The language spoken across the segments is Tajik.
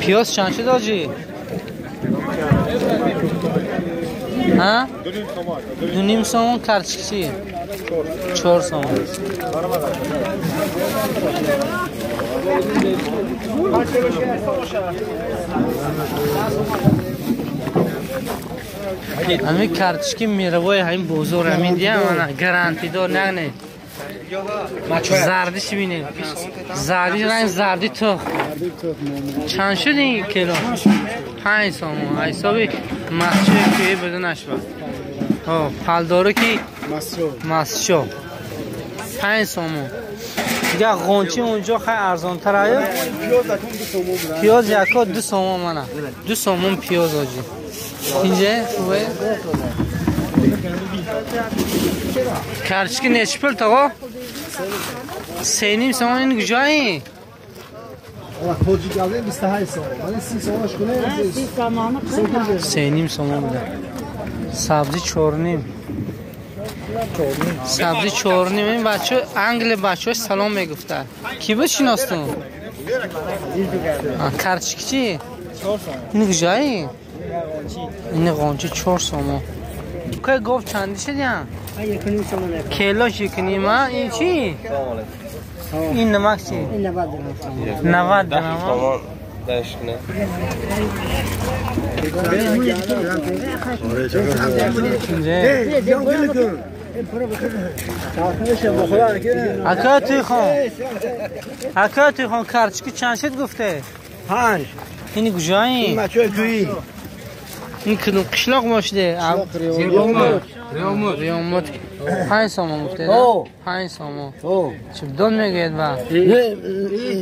Пиёз чанд шуд оҷӣ? Ҳа? 2.5 сомон. Карчик чӣ? 4 сомон. Ҳамин карточки мировой ҳамин бозор ҳамин дия мана гарантидор нагне. Зардиш бинед. Зардиш ранг зарди тухм. Чанд шуд ин кило? 5 сомон. Ҳисоби масчои кӯҳӣ буда нашавад. Ҳо, палдору ки масчо. 5 сомон. Дигар ғончи унҷо хай арзонтар аю. Пиёз яко 2 сомон мана. 2 сомон пиёз оҷи. Инҷа хубе? Карчики нечи пул тағо? 3.5 сомон. Ин куҷои? 3.5 сомон буда. Сабзи 4.5. Сабзи 4.5. Ин бачо англи бачош салом мегуфта. Ки буд шиностун? Карчики чи? Ин куҷои? Ин ғончи 4 сомон. Кай гов чанди шуд ян? Килош 1.5. Ин чи? Ин намак чи? 90 дирам. Ака туйхон. Ака туйхон карточки чанд шуд гуфте? 5. Ин куҷои? Ин бачаи кӯҳӣ. Ин кадом қишлоқ бошиде? Риёмут. 5 сомон гуфте? 5 сомон. Чӣ дон мегӯяд ба?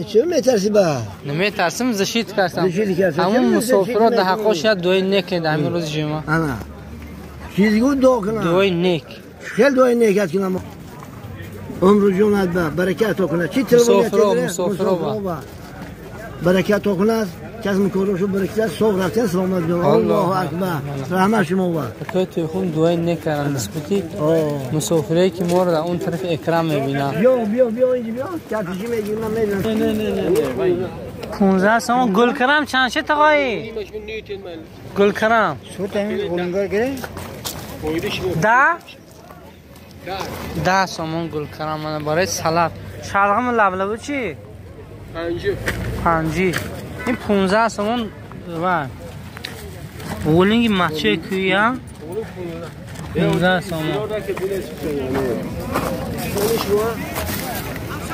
Чӣ метарсӣ ба? Наметарсим, защит кардам. Ҳамун мусофиро дар ҳаққош як дуои нек кунед ҳамин рӯзи ҷумъа. Ана. Чизгу дуо кунам? Дуои нек. Хел дуои нек аст кунам. Умру ҷонат ба баракат кунад. Чӣ мусофиро, мусофиро ба. Баракат кунад. Касм корашо баракат сов рафтан саломат бошад. Аллоҳу акбар. Раҳмат шумо ба. Акои туйхун дуои нек кардам нисбати мусофирое ки моро дар он тарафи экран мебинанд. Биё биё биё инҷо биё. Карточки мегирам ман медонам. Не не не не. 15 сомон. Гулкарам чанд шуд тағои? Гулкарам. 10 10 сомон гулкарам мана барои салат. Шалғами лаблабу чӣ? 5. Ин 15 сомон ва ғулинги мачои кӯя 15 сомон.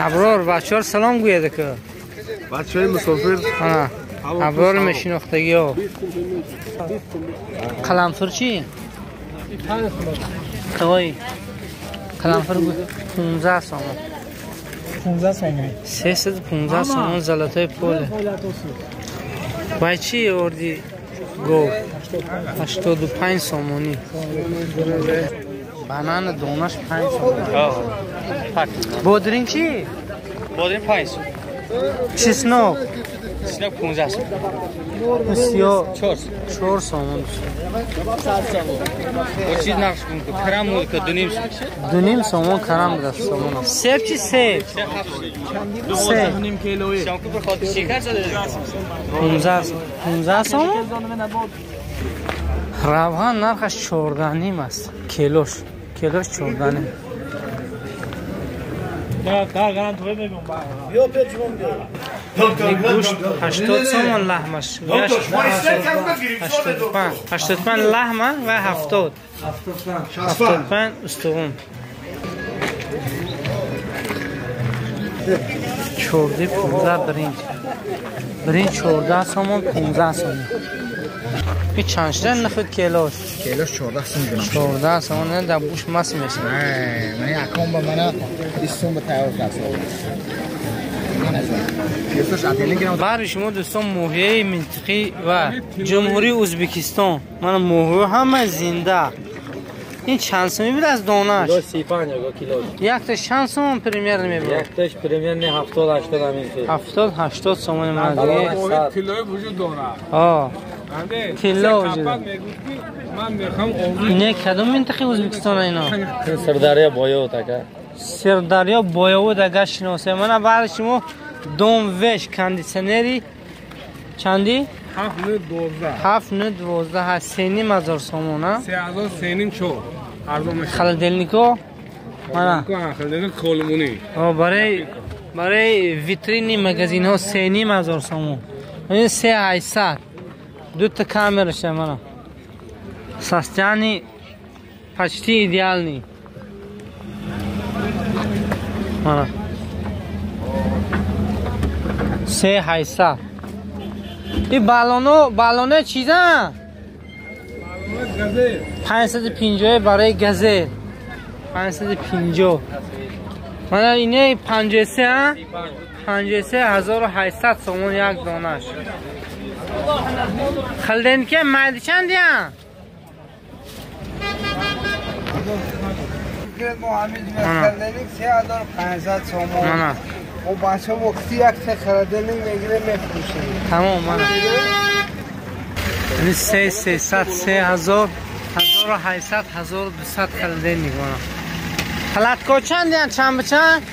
Аброр бачаҳо салом гӯяд ки. Бачаҳои мусофир. Аброр мешинохтагиҳо. Қаламфур чӣ? Тағои. Қаламфур 15 сомон. 15 сомон. 315 сомон золотое поле. Вай чӣ орди гов? 85 сомонӣ. Банана донаш 5 сомон. Бодринг чӣ? Бодринг 5 сомон. Чеснок? Чеснок 15 сомон. Сиё 4 4 сомон. О чиз нақш кун крам ки 2.5 сомон. 2.5 сомон крам буд сомон. Себ чӣ себ? Себ 2.5 килои. Шамку bir xotир шекар зада. 15 сомон. Равған нархаш 14.5 аст. Килош. Килош 14.5. Гӯшт 80 сомон лаҳмаш. 85. 85 лаҳма ва 70. 75 устуғун. 14 15 биринҷ. Биринҷ 14 сомон 15 сомон. Ин чанд шуда нахуд килош? Килош 14 сомон ҷаноб. 14 сомон не дар буш мас мешавад. Ман яком ба мана 20 сом ба тайёр кард. Бари шумо дӯстон моҳияи минтиқӣ ва ҷумҳурии Ӯзбекистон. Мана моҳиҳо ҳама зинда. Ин чанд сомӣ буд аз донаш? 35 ага килош. Якташ чанд сомон примерно мебуд? Якташ примерно 70-80 ҳамин хел. 70-80 сомони мана диге. Тиллои вуҷуд дорад. Ҳо. Тилло вуҷуд. Ине кадом минтақаи Ӯзбекистон ино? Сирдарё Боёвуд ака. Сирдарё Боёвуд агар шиносем. Мана баъди шумо дом веш кондитсионери Чанди? 7 9 12. 7 9 12 ҳаст. 3,5 ҳазор сомон, а? 3 ҳазор, 3,5, 4. Арзон мешавад. Холодильнико? Мана. Холодильник холмонӣ. О, барои витрини магазинҳо 3,5 ҳазор сомон. Ин 3 800. Дута камераша мана. Состояние почти идеальный. Мана. 3 800. И баллоно, баллоно чиза? 550 барои газель. 550. Мана ине 53, а? 53 800 сомон як донаш. Холодильники майди чандия? Холодильник 3500 сомон. Мана. و بچه وقتی یک تا холодильник میگیره میفروشه. Тамом, мана. Ини 3 300, 3000, 1800, 1200 холодильник мана. Палатко чандиян, чанд ба чанд?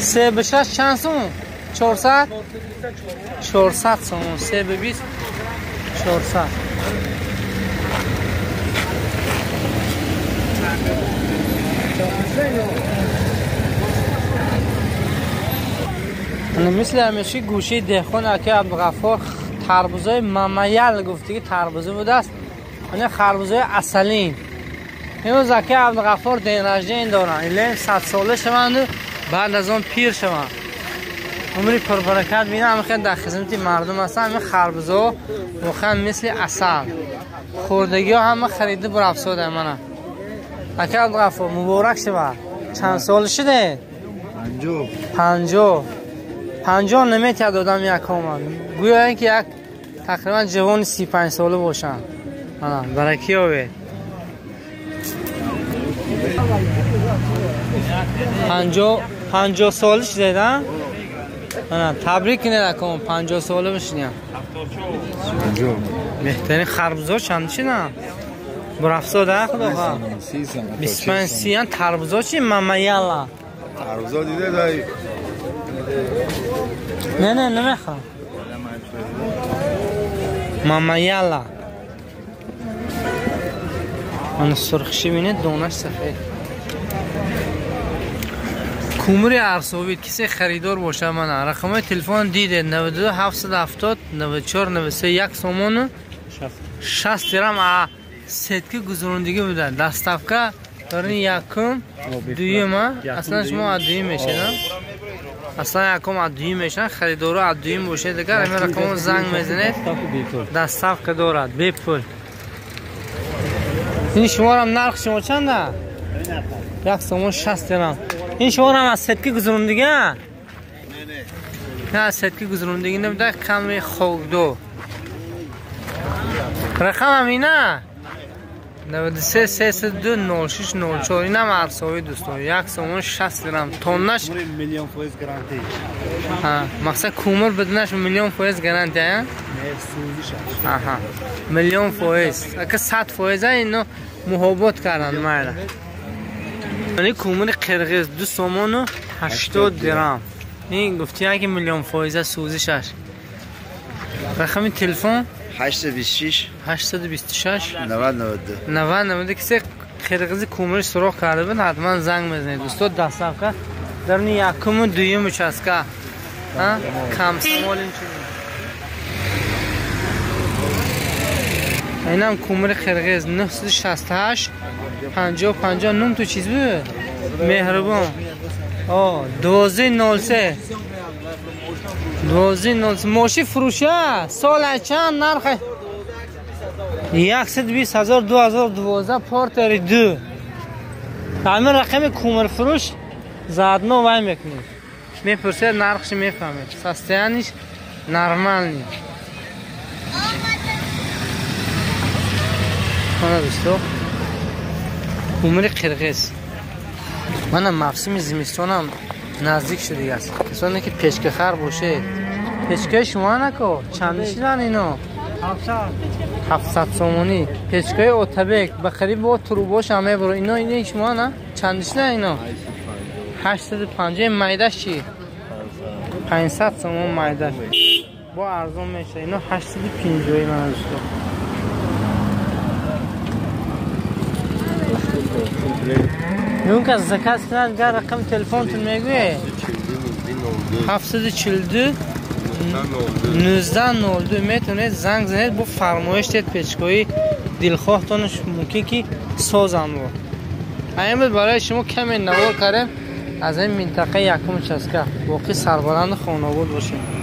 3 ба 6 чанд сум? 400? 400 сомон. 3 ба 20 400. Мисли ҳамеши гӯшаи деҳқон аки Абдуғаффор тарбузои мамаял гуфтиги тарбуза будааст. Ана харбузои асалин. Имрӯз аки Абдуғаффор день рождения доранд. Илоҳим 100 сола шаванду баъд аз он пир шаванд. Умри пурбаракат бинам, ҳамин дар хизмати мардум ҳастанд. Ҳамин харбузаҳо воқеан мисли асал. Хӯрдагиҳо ҳама харида бурафсода мана. Аки Абдуғаффор муборак шавад. Чанд сола шудед? 50. 50. 50 наметиҳад одам як омад. Гӯё ин ки як тақрибан ҷавони 35 сола бошанд. Ана, баракӣ ёбед. 50 сола шудед, а? Ана, табрик кунед аком, 50 сола бишиням. Беҳтарин харбузо чанд шидам? Бурафсода, худоха. 25 сиян тарбузо чи мамаяла? Тарбузо диде дай. Не, не, намехоҳам. Мамаяла. Ана сурхши бинед, донаш сафед. Кумри арсовид кисе харидор боша мана. Рақамҳои телефон дидед 92 770 94 93 1 сомону 60 дирам а сетка гузарондагӣ буда. Доставка дорин якум, дуюм, а? Аслан шумо аз дуюм мешед, аслан якум аз дуюм мешанд, харидоро аз дуюм бошед, агар ҳамин рақамро занг мезанед, доставка дорад бепул. Ин шуморам нарх шумо чанда? 1 сомон 60 дирам. Ин шуморам аз сетка гузарондагӣ? Не, аз сетка гузарондагӣ набуда, ками хокдо. Рақамам ина 93 302 06 04. Инам арсови дӯстон, 1 сомон 60 дирам тоннаш. Миллион фоиз гарантия. Мақсад кумр биднаш миллион фоиз гарантия? Аҳа, миллион фоиз, ака 100%, ино муҳобот карданд майла. Ани кумри қирғиз 2 сомону 80 дирам. Ин гуфтиян ки миллион фоиза сӯзишаш. Рақами телефон 826 826 90 92. 90 92. Кисе қирғизи кумри суроғ карда буд, ҳатман занг мезанед дӯсто. Доставка дарни якуму дуюм участка Комсомол. Инчунин инам кумри қирғиз 968 50 50. Нум ту чиз буд? Меҳрубон. О, 12 03 12 03. Моши фурӯша сола чанд, нарха 120 000, 2012, портери ду. Ҳамин рақами кумрфурӯш заодно вай мекунед, мепурсед нархши, мефаҳмед. Состояниш нормальный. Мана дӯсто, кумри қирғиз. Мана мавсими зимистонам наздик шудагааст. Касоне ки печкахар бошед, печкаи шумо нако чанд шидан ино? 700 сомонӣ. Печкаи отабек ба қариб бо трубошам мебуро. Ино ини шумо на чанд шидан ино? 850. Майдаш чи? 500 сомон майдаш. Бо арзон мешавад. Ино 850 ман дӯсто. Юн кас заказ кунад, гар рақами телефонтон мегӯе? 742 1902 метавонед занг занед, бо фармоиш дед, печкои дилхоҳтон мумкин ки созанд. Бо ин буд барои шумо каме навор кардем аз ин минтақаи якум участка. Боқӣ сарбаланду хонобод бошед.